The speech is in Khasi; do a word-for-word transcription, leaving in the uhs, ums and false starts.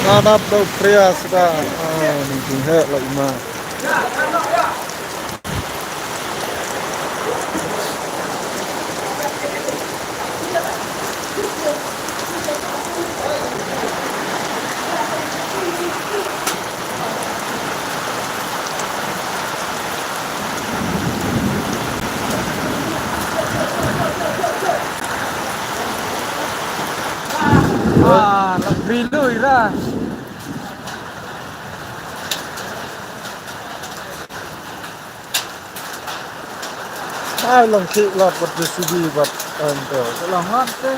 Nga nap dau pria sda, ah, ni jing he la ima. Ah, la bri lui ra. Ai lang ki la pat de sidi bat ante. Lang hot te.